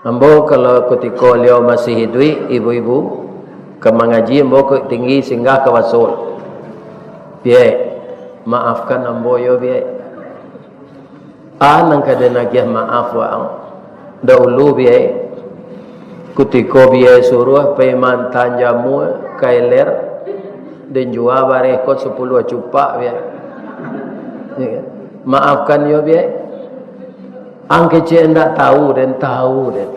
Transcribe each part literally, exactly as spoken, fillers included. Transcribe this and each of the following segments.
Ambo kalau kutiko liau masih iduik, ibu-ibu, ka mangaji, ambo ka tinggi singgah ka Basul. Biai, maafkan ambo yo, biai. Ah, nan ka den agiah maaf waang. Daulu biai, kutiko biai suruah pai maanta jamu ka ilir, den jua bareh ko sapuluah cupak biai. Yo kan? Maafkan yo biai. Ang kecek ndak tahu den, tahu den.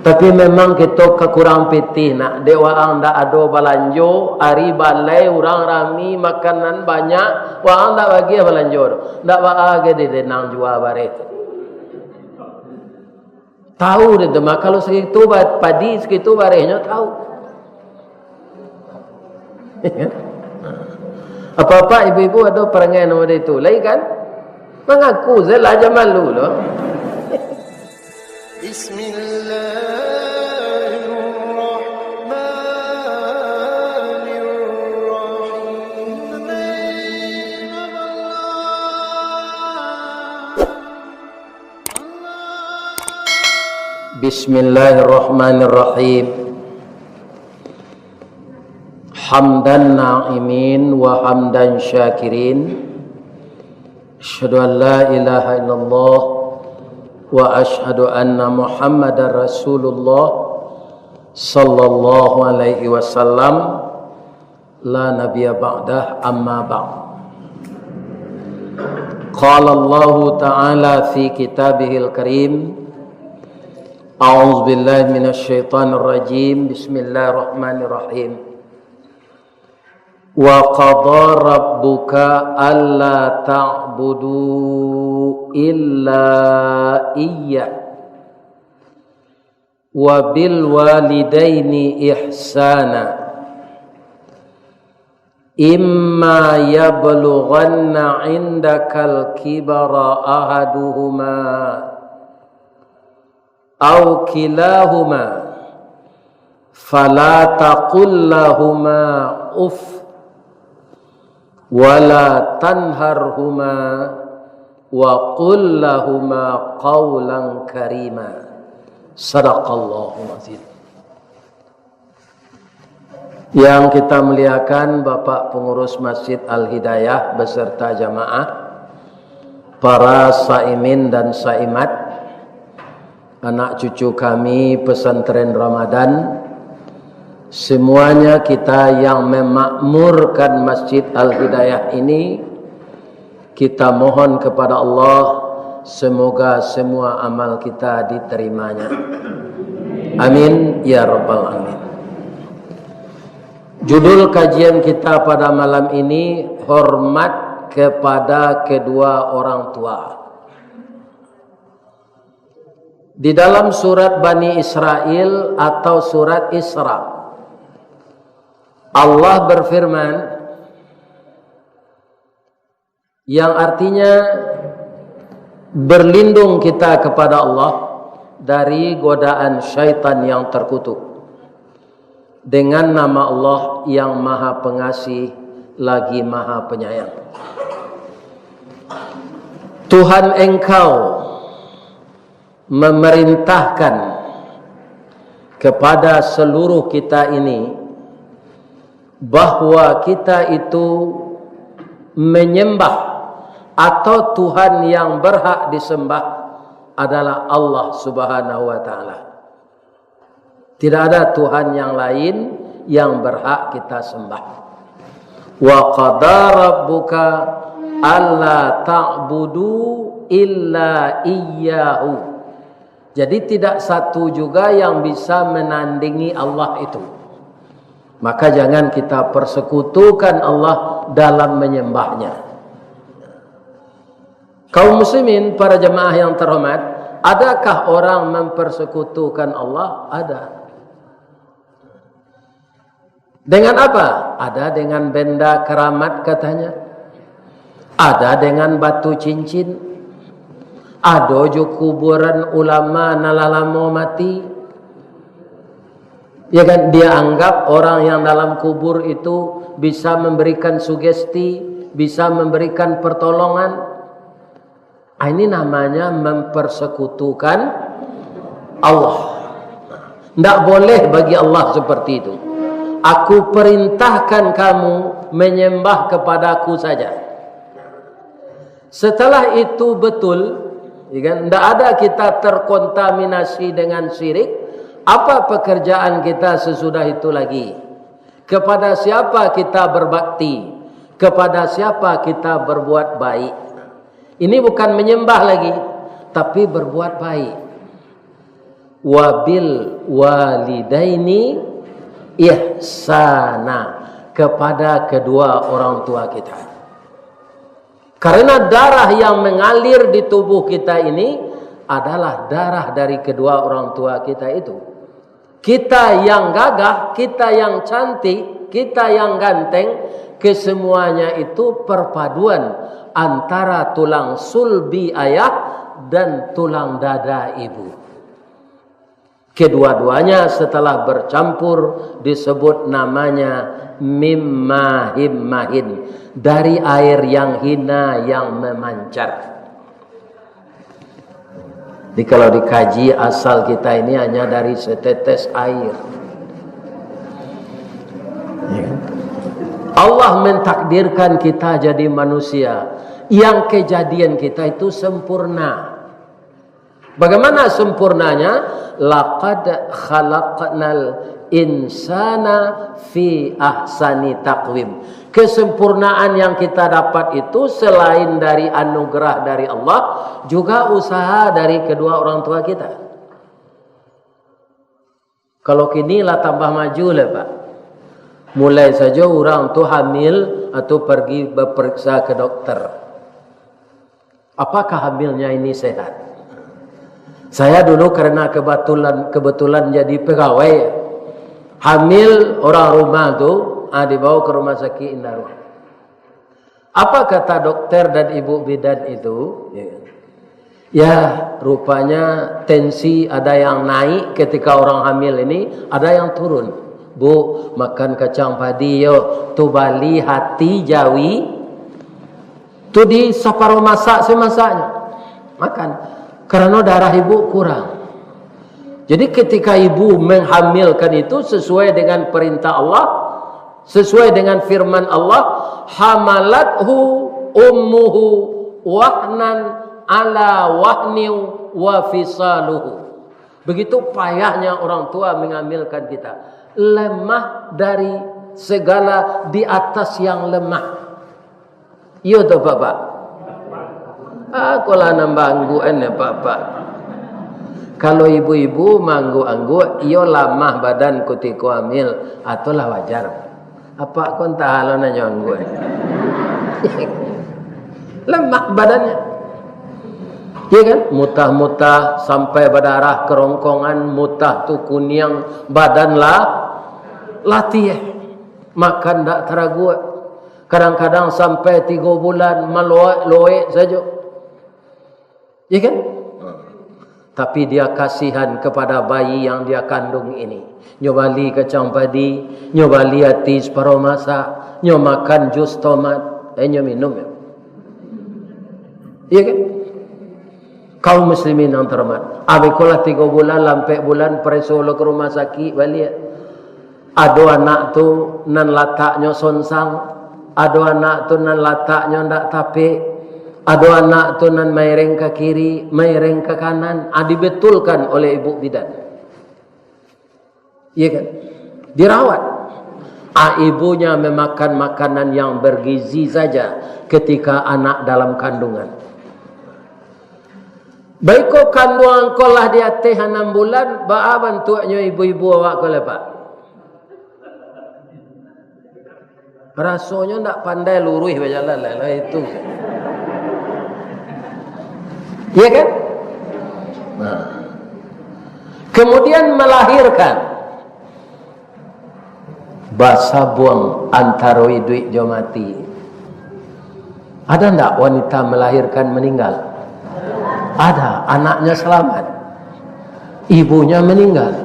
Tapi memang kito kakurang pitih nak, dek waang ndak ado balanjo, ari balai urang rami, makanan banyak, waang ndak bagiah balanjo tu. Ndak baa ge di den nan jua bareh tu. Tahu den tu mah, kalau sagitu ba-, padi sagitu barehnyo tahu. Apak-apak, ibu-ibu ado parangai nan model itu lai kan? Mangaku sajo lah, jan malu lo. Bismillahirrahmanirrahim. Bismillahirrahmanirrahim. Hamdan na'imin wa hamdan syakirin. Asyhadu an la ilaha illallah wa asyhadu anna Muhammadar Rasulullah sallallahu alaihi wasallam. La nabiyya ba'dah, amma ba'd. Qala Allahu ta'ala fi kitabihil karim, a'udzu billahi minasy syaithanir rajim. Bismillahirrahmanirrahim. Wa qada rabbuka alla ta'budu illa iyyah wa bil walidaini ihsana. Imma yablughanna indakal kibara ahaduhuma aw kilahuma fala taqul lahuma uff wala tanharhuma wa qul lahuma qaulan karima. Sadaqallahul azim. Yang kita muliakan Bapak Pengurus Masjid Al-Hidayah beserta jamaah, para saimin dan saimat, anak cucu kami Pesantren Ramadan, semuanya kita yang memakmurkan Masjid Al-Hidayah ini, kita mohon kepada Allah, semoga semua amal kita diterima-Nya. Amin, ya rabbal alamin. Judul kajian kita pada malam ini, hormat kepada kedua orang tua. Di dalam surat Bani Israil atau surat Isra, Allah berfirman, yang artinya berlindung kita kepada Allah dari godaan syaitan yang terkutuk, dengan nama Allah yang Maha Pengasih lagi Maha Penyayang. Tuhan engkau memerintahkan kepada seluruh kita ini bahwa kita itu menyembah atau Tuhan yang berhak disembah adalah Allah Subhanahu wa Ta'ala. Tidak ada Tuhan yang lain yang berhak kita sembah. Wa qada rabbuka alla ta'budu illa iyyahu. Jadi, tidak satu juga yang bisa menandingi Allah itu. Maka, jangan kita persekutukan Allah dalam menyembah-Nya. Kaum muslimin, para jamaah yang terhormat, adakah orang mempersekutukan Allah? Ada. Dengan apa? Ada dengan benda keramat katanya. Ada dengan batu cincin. Ado jo kuburan ulama nan lah lamo mati. Ya kan, dia anggap orang yang dalam kubur itu bisa memberikan sugesti, bisa memberikan pertolongan. Ah, ini namanya mempersekutukan Allah. Ndak boleh bagi Allah seperti itu. "Aku perintahkan kamu menyembah kepada-Ku saja." Setelah itu betul, ya kan, ndak ada kita terkontaminasi dengan syirik, apa pekerjaan kita sesudah itu lagi? Kepada siapa kita berbakti? Kepada siapa kita berbuat baik? Ini bukan menyembah lagi, tapi berbuat baik. "Wabil walidaini ihsana," kepada kedua orang tua kita. Karena darah yang mengalir di tubuh kita ini adalah darah dari kedua orang tua kita itu. Kita yang gagah, kita yang cantik, kita yang ganteng, kesemuanya itu perpaduan antara tulang sulbi ayah dan tulang dada ibu. Kedua-duanya setelah bercampur disebut namanya mim mahim mahin, dari air yang hina yang memancar. Jadi kalau dikaji, asal kita ini hanya dari setetes air. Ya. Allah mentakdirkan kita jadi manusia, yang kejadian kita itu sempurna. Bagaimana sempurnanya? "Laqad khalaqnal insana fi ahsani taqwim." Kesempurnaan yang kita dapat itu selain dari anugerah dari Allah, juga usaha dari kedua orang tua kita. Kalau kini lah tambah maju lah, Pak. Mulai sajo urang tu hamil atau pergi bapariksa ka dokter. Apakah hamilnya ini sehat? Saya dulu karena kebetulan, kebetulan jadi pegawai, hamil orang rumah tu, ah, dibawa ke rumah sakit Indarung. Apa kata dokter dan ibu bidan itu? Ya, rupanya tensi ada yang naik ketika orang hamil ini, ada yang turun. "Bu, makan kacang padi yo, tu bali hati jawi, tu di saparo masak samasaknyo. Makan, karano darah ibu kurang." Jadi ketika ibu menghamilkan itu sesuai dengan perintah Allah, sesuai dengan firman Allah, "Hamalathu ummuhu wahnan ala wahnin wa fisaluhu." Begitu payahnya orang tua mengamilkan kita. Lemah dari segala di atas yang lemah. Iyo toh, Pak-pak? Akolah nan baangguak-an, Pak-pak. Kalau ibu-ibu maangguak-angguak, iyo lamah badan kutiko hamil, atau lah wajar. Apak ko antah lo nan nyo angguak. Lamah badannyo. Iya kan? Mutah-mutah sampai badarah kerongkongan, mutah tu kuniang, badan lah latiah. Makan dak taraguak. Kadang-kadang sampai tigo bulan maloak-loek sajo. Iya kan? Tapi dia kasihan kepada bayi yang dia kandung ini. Nyo bali kacang padi, nyo bali ati saparo masak, nyo makan jus tomat, eh, nyo minum. Iya kan? Kaum muslimin yang terhormat, abih ko lah tigo bulan, lah ampek bulan, pareso lo ka rumah sakik baliak. Ado anak tu nan lataknyo sonsang, ado anak tu nan lataknyo ndak tapek, ado anak tu nan maireng ka kiri, maireng ka kanan, ah, dibetulkan oleh ibu bidan. Iya kan? Dirawat. Ah, ibunya memakan makanan yang bergizi saja ketika anak dalam kandungan. Baiko kanduang ko lah di ateh anam bulan, baa bantuaknyo ibu-ibu awak ko lai, Pak? Rasonyo ndak pandai luruih bajalan lai, lah itu. Iya kan? Nah. Kemudian melahirkan. Basabuang antaro iduik jo mati. Ada ndak wanita melahirkan meninggal? Ada, anaknya selamat. Ibunya meninggal.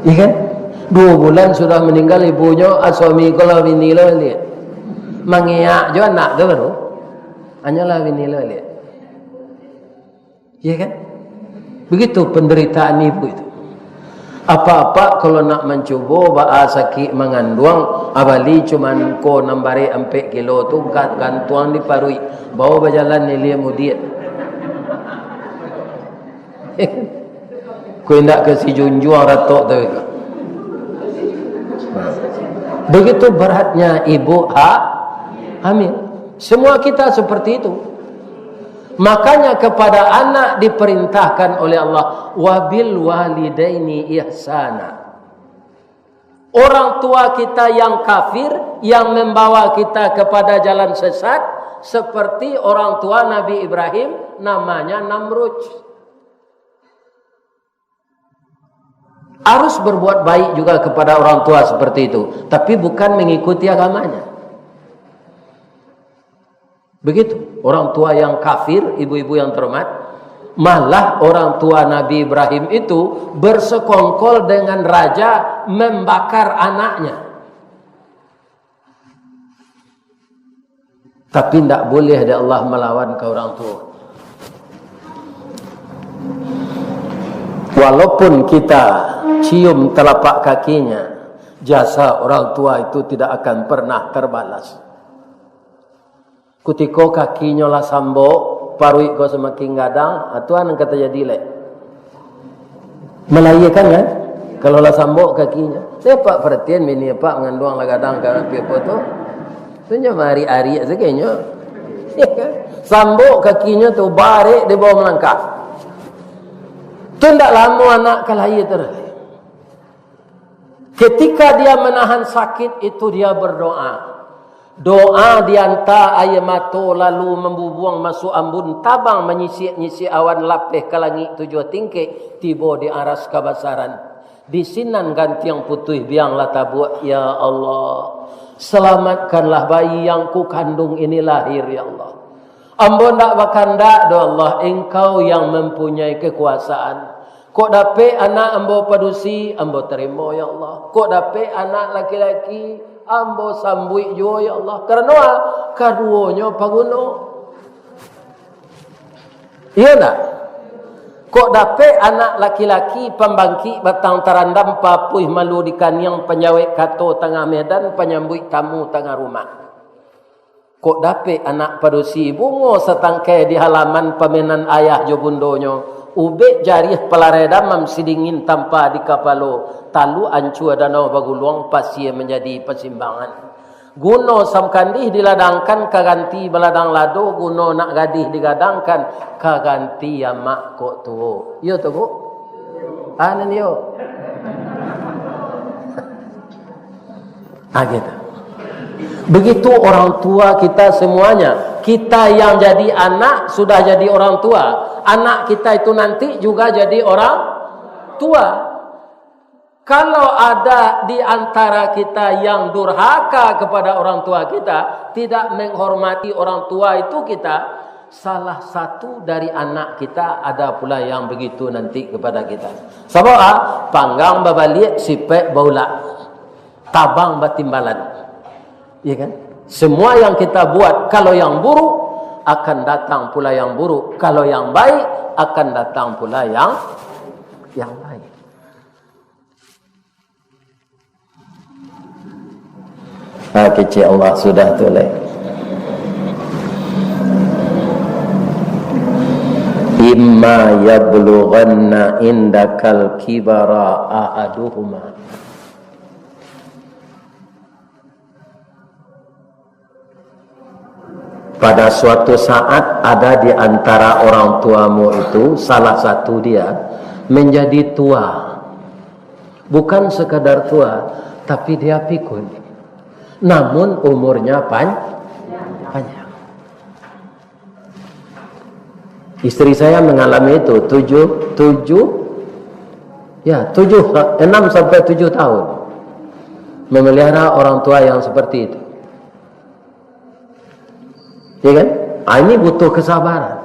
Iya kan? Dua bulan sudah meninggal ibunya, ah, suami ko lah bini lo liek. Mangeak jo anak tu baru. Hanyolah bini lo liek. Iya kan? Begitu penderitaan ibu itu. Apak-apak kalau nak mancubo baa sakik manganduang, abali cuman ko nan barek ampek kilo tu, ga-, gantuang di paruik, bawa bajalan ilia mudiak. Ko indak ka si junjuang ratok tu. Begitu beratnya ibu ha-, hamil. Semua kita seperti itu. Makanya kepada anak diperintahkan oleh Allah, "Wabil walidaini ihsana." Orang tua kita yang kafir, yang membawa kita kepada jalan sesat, seperti orang tua Nabi Ibrahim, namanya Namrud. Harus berbuat baik juga kepada orang tua seperti itu, tapi bukan mengikuti agamanya. Begitu. Orang tua yang kafir, ibu-ibu yang terhormat, malah orang tua Nabi Ibrahim itu bersekongkol dengan raja, membakar anaknya. Tapi ndak boleh dek Allah malawan ka orang tua. Walaupun kita cium telapak kakinya, jasa orang tua itu tidak akan pernah terbalas. Kutiko kakinyo lah sambok, paruik ko samakin gadang, ah, tu nan ka tajadi lai. Malahiakan, kan? Kalau lah sambok kakinyo. Dek apak paratian, bini apak manganduang lah gadang ka api apo tu. Tu nyo maarik-arik sajo nyo. Ya kan? Sambok kakinyo tu, barek dek bawah malangkah. Tu ndak lamo anak ka lahia tu. Ketika dia menahan sakit itu, dia berdoa. Doa dianta aia mato, lalu mambubuang masuak ambun, tabang manyisik-nyisik awan, lapeh ka langik tujuah tingkek, tibo di aras kabasaran. Di sinan gantiang putuih biang lah tabuak, "Ya Allah, selamatkanlah bayi yang kukanduang ini lahir, ya Allah." Ambo ndak bakandak doh, Allah, Engkau yang mempunyai kekuasaan. Kok dapek anak ambo padusi, ambo tarimo, ya Allah. Kok dapek anak laki-laki, ambo sambuik juo, ya Allah. Karano a? Kaduonyo paguno. Iyo ndak? Kok dapek anak laki-laki, pambangkik batang tarandam, papuih malu di kaniang, panjawek kato tangah medan, panyambuik tamu tangah rumah. Kok dapek anak padusi, bungo satangkai di halaman, pamenan ayah jo bundonyo, ubek jariah palarai damam, sidingin tampa di kapalo, talua ancua danau baguluang, pasia manjadi pasimbangan. Guno samkandih diladangkan, ka ganti baladang lado, guno nak gadih digadangkan, ka ganti amak kok tuo. Iyo tu, Bu? Ah, nan iyo. Ah, gitu. Begitu orang tua kita semuanya. Kita yang jadi anak sudah jadi orang tua. Anak kita itu nanti juga jadi orang tua. Kalau ada di antara kita yang durhaka kepada orang tua kita, tidak menghormati orang tua itu kita, salah satu dari anak kita ada pula yang begitu nanti kepada kita. Sabab, ah, panggang babaliak, sipek baulak. Tabang batimbalan. Ya kan? Semua yang kita buat, kalau yang buruk, akan datang pula yang buruk. Kalau yang baik, akan datang pula yang, yang baik. Ha, kecek Allah sudah tu, lai. "Imma yablughanna indakal kibara ahaduhuma." Pada suatu saat, ada di antara orang tuamu itu, salah satu dia, menjadi tua. Bukan sekadar tua, tapi dia pikun. Namun, umurnya pan-, panjang. Istri saya mengalami itu, tujuh, tujuh, ya, tujuh, enam sampai tujuh tahun memelihara orang tua yang seperti itu. Ya kan? Ah, ini butuh kesabaran.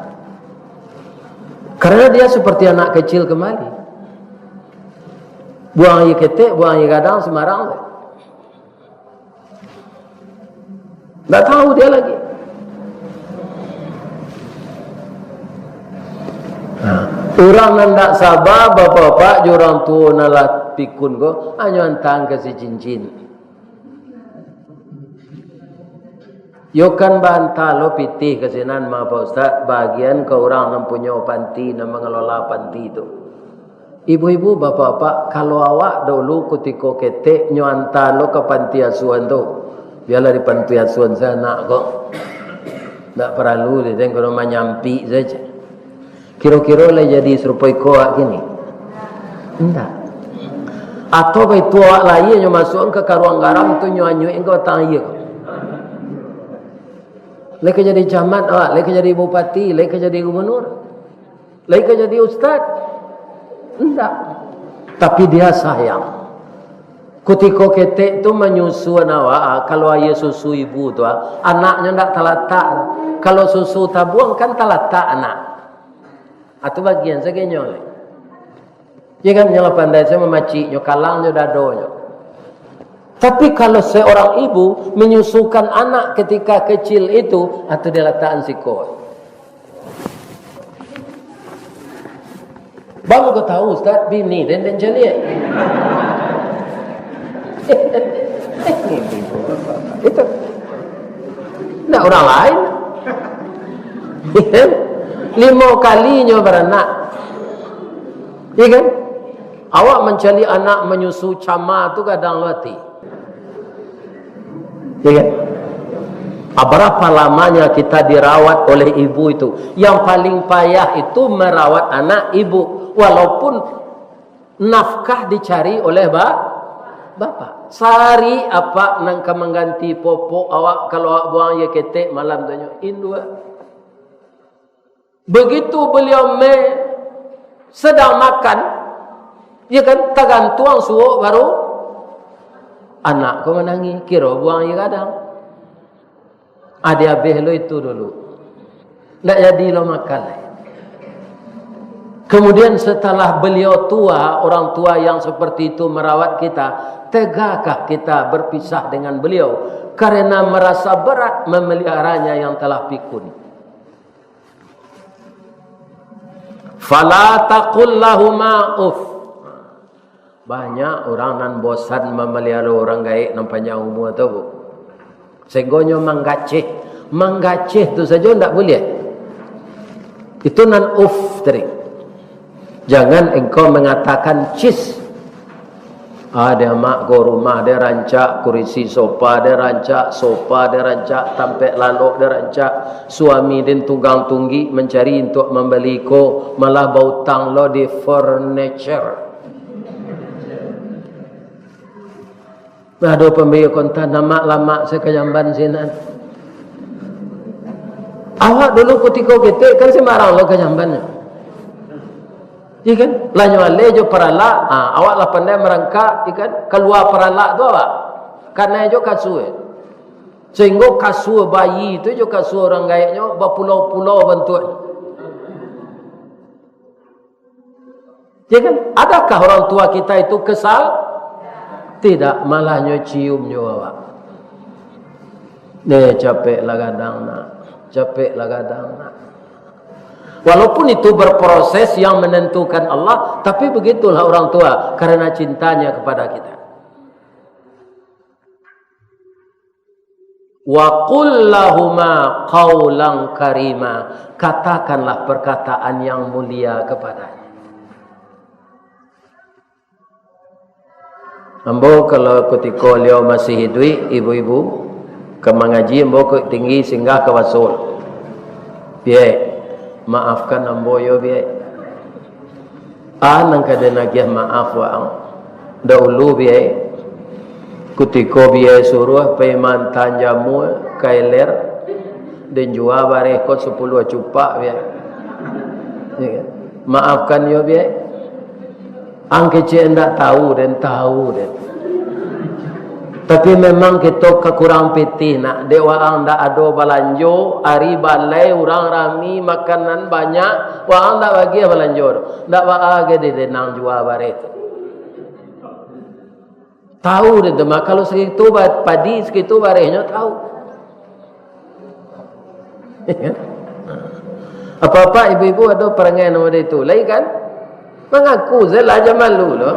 Karena dia seperti anak kecil kembali. Buang aia ketek, buang aia gadang, sembarang tu. Nggak tahu dia lagi. Nah, Urang nan ndak saba, bapak-bapak, jo urang tuo nan lah pikun ko, hanyo antaan ka si cincin. Yo kan baanta lo pitih ka sinan mah, Pak Ustaz, bagian ka urang nan punyo panti, nan mangelola panti tu. Ibu-ibu, bapak-bapak, kalau awak dulu kutiko ketek nyo anta lo ka panti asuhan tu, bialah di panti asuhan sanak ko. Ndak paralu di tengkono manyampik saja. Kiro-kiro lai jadi sarupo iko awak kini? Indak. Atau baitu awak lahia nyo masuakan ka karuang garam tu, nyo anyuik ka batang aia. Lai ka jadi camat awak, lai ka jadi bupati, lai ka jadi gubernur, lai ka jadi ustaz? Indak. Tapi dia sayang. Kutiko ketek tu manyusuan awak, ah, kalau aia susu ibu tu, ah, anaknyo ndak talatak. Kalau susu tabuang kan talatak anak. Ah, tu bagian sakenyo lai. Ya kan, nyo lah pandai sajo mamacik, nyo kalang jo dadonyo. Tapi kalau seorang ibu menyusukan anak ketika kecil itu, atau dia latakan siko. Baru ko tahu, Ustaz, bini den, den caliak. Itu. Ndak urang lain. Limo kali nyo baranak. Iya kan? Awak mancaliak anak manyusu cama tu gadang lo ati. Iya kan? Ah, berapa lamanya kita dirawat oleh ibu itu? Yang paling payah itu merawat anak ibu. Walaupun nafkah dicari oleh ba-, bapak. Sahari apak nan ka mangganti popok awak, kalau awak buang aia ketek malam tu nyo? Induak. Begitu beliau me-, sedang makan, ya kan, tagantuang suok baru anak ko manangih, kiro buang aia gadang. Ade abih lo itu dulu. Ndak jadi lo makan lai. Kemudian setelah beliau tua, orang tua yang seperti itu merawat kita, tegakah kita berpisah dengan beliau karena merasa berat memeliharanya yang telah pikun? Fala taqul lahuma uff. Banyak urang nan bosan mamaliharo urang gaek nan panjang umua tu, Bu. Sehinggo nyo manggaceh. Manggaceh tu sajo ndak buliah. Itu nan uff tadi. Jangan engkau mengatakan cis. Ah, dek amak ko rumah den rancak, kurisi sofa den rancak, sofa den rancak, tampek lalok den rancak, suami den tunggang tunggik mancari untuak mambali ko, malah bautang lo di furniture. Nah, ado pambia kontan, amak lamak se ka jamban sinan. Awak dulu kutiko ketek kan sumbarang lo ka jambannyo. Iya kan? Lah nyo aleh jo paralak, ah, awak lah pandai marangkak, iya kan? Kalua paralak tu awak. Kanai jo kasua. Sehinggo kasua bayi tu jo kasua urang gaeknyo bapulau-pulau bantuaknyo. Ya kan? Adakah orang tua kita itu kesal? Tidak, malah nyo cium nyo awak. Deh, capek lah gadang nak. Capek lah gadang nak. Walaupun itu berproses yang menentukan Allah, tapi begitulah orang tua karena cintanya kepada kita. Wa qul lahuma qaulan karima, katakanlah perkataan yang mulia kepadanya. Ambo kalau kutiko liau masih iduik, ibu-ibu, ka mangaji ambo ka Bukittinggi singgah ka Basul. Biai, maafkan ambo yo, Biai. Ah, nan ka den agiah maaf waang. Daulu, Biai, kutiko Biai suruah pai maanta jamu ka ilir, den jua bareh ko sapuluah cupak, Biai. Ya kan? Maafkan yo, Biai. Ang kecek ndak tahu, den tahu, den. Tapi memang kito kakurang pitih nak, dek waang ndak ado balanjo, ari balai urang rami, makanan banyak, waang ndak bagiah balanjo tu. Ndak baa ge di denang jua bareh tu. Tahu den tu mah, kalau sakitu ba-, padi, sakitu barehnyo, tahu. Apak-apak, ibu-ibu, ado parangai nan model itu lai kan? Mangaku sajo lah, jan malu lo.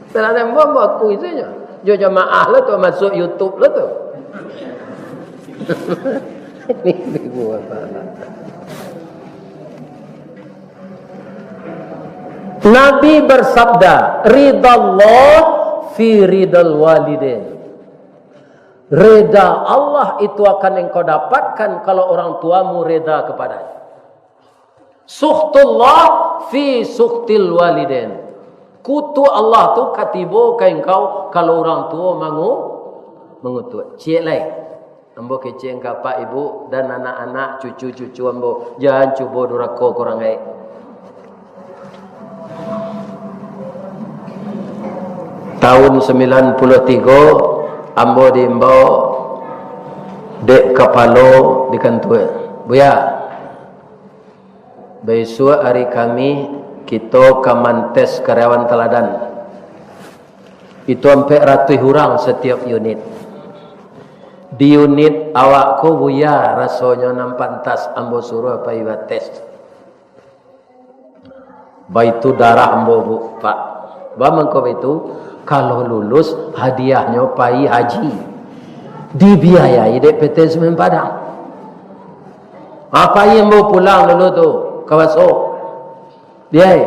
Salah nambah, mangaku sajo. Jo jamaah lo tu, masuk YouTube lo tu. Ibu-ibu, apak-apak. Nabi bersabda, "Ridallah fi ridal walidain." Reda Allah itu akan engkau dapatkan kalau orang tuamu reda kepadanya. Sukhtullah fi sukhtil walidain. Kutuak Allah tu ka tibo ka engkau kalau orang tuo mangu-, mangutuak. Ciek lai. Ambo kecek ka apak ibu dan anak-anak, cucu-cucu ambo, jan cubo durako ka urang gaek. Tahun sembilan puluh tigo, ambo diimbau dek kapalo di kantua, "Buya, bisuak hari Kamih, kito ka mantes karyawan taladan. Itu ampek ratuih urang satiap unit. Di unit awak ko, Buya, rasonyo nan pantas ambo suruah pai bates." Baitu darah ambo, Bu, Pak. Ba mangko baitu, kalau lulus, hadiahnyo pai haji. Dibiayai dek P T Semen Padang. Ha, pai ambo pulang dulu tu, ka Baso. Biai,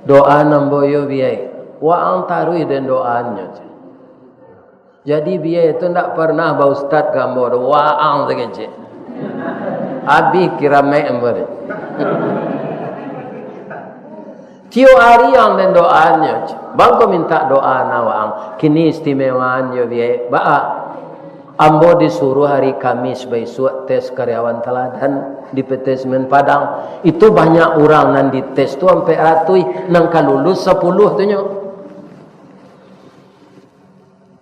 doaan ambo yo, Biai. Waang taruih den doaannyo. Jadi, Biai tu ndak pernah baustad ka ambo doh, waang sakecek. Abih kiramaik ambo tu. Tiok ari ang den doaannyo. Bangko mintak doa na waang. Kini istimewaan yo, Biai. Baa? Ambo disuruah hari Kamis baisuak tes karyawan taladan di P T Semen Padang. Itu banyak urang nan dites tu ampek ratuih, nan ka lulus sapuluah tu nyo.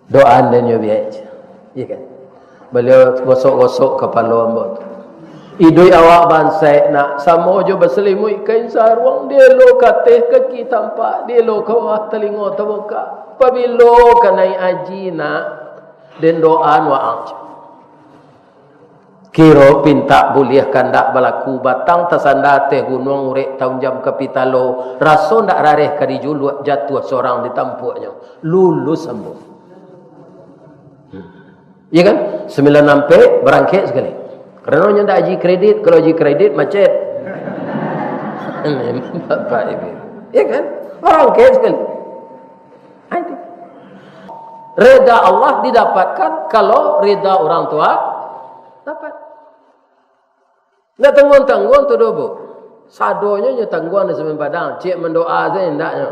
Doaan den yo, Biai. Iya kan? Baliau gosok-gosok kapalo ambo tu. Iduik awak bansaik nak, samo jo basalimuik kain saruang, dielo ka ateh kaki tampak, dielo ka bawah talingo tabukak. Pabilo ka naiak aji nak, den doaan waang. Kiro pintak buliah kandak balaku, batang tasanda ateh gunuang, urek taunjam ka pitalo, raso ndak rareh ka dijuluak, jatuah sorang di tampuaknyo. Lulus ambo. Iya kan? Sambilan ampek, barangkek sakali. Karano nyo ndak aji kredit, kalau aji kredit, macet. Bapak Ibu. Iya kan? Barangkek sakali. Ah, itu. Reda Allah didapatkan kalau reda orang tua dapat. Ndak tangguang-tangguang tu doh, Bu. Sadonyo nyo tangguang di Semen Padang, ciek mandoa sajo indaknyo.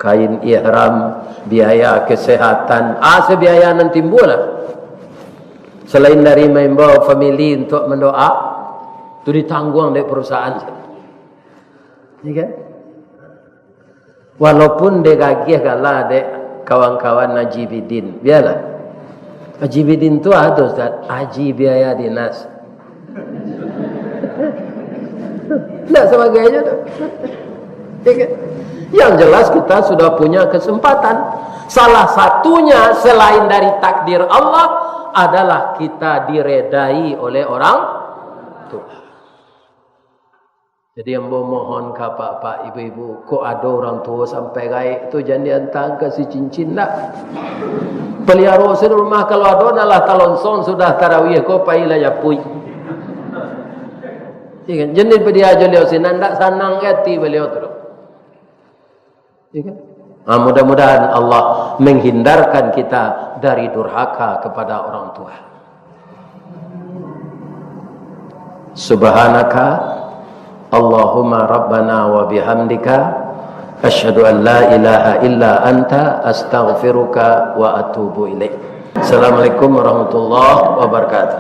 Kain ihram, biaya kesehatan, asa biaya nan timbul lah. Selain dari maimbau famili untuak mandoa, tu ditangguang dek perusahaan. Iya kan? Walaupun dek gagiah gala dek kawan-kawan Haji Bidin, bialah. Haji Bidin tu ado, Ustaz, haji biaya dinas. Ndak sabagainya tu. Ya kan? Yang jelas kita sudah punya kesempatan. Salah satunya selain dari takdir Allah adalah kita diredai oleh orang tua. Jadi, ambo mohon ka apak-apak, ibu-ibu, kok ado urang tuo sampai gaek tu, jan diantaan ka si cincin dak. Paliaro se di rumah, kalau ado, nah lah talonsong sudah tarawih ko, pailah japuik. Iya kan? Jan dipadia jo liau sinan, dak sanang ati baliau tu doh. Iya kan? Ah, mudah-mudahan Allah menghindarkan kita dari durhaka kepada orang tua. Subhanaka Allahumma Rabbana wa bihamdika, asyhadu an la ilaha illa anta, astaghfiruka wa atubu ilaik. Assalamualaikum warahmatullahi wabarakatuh.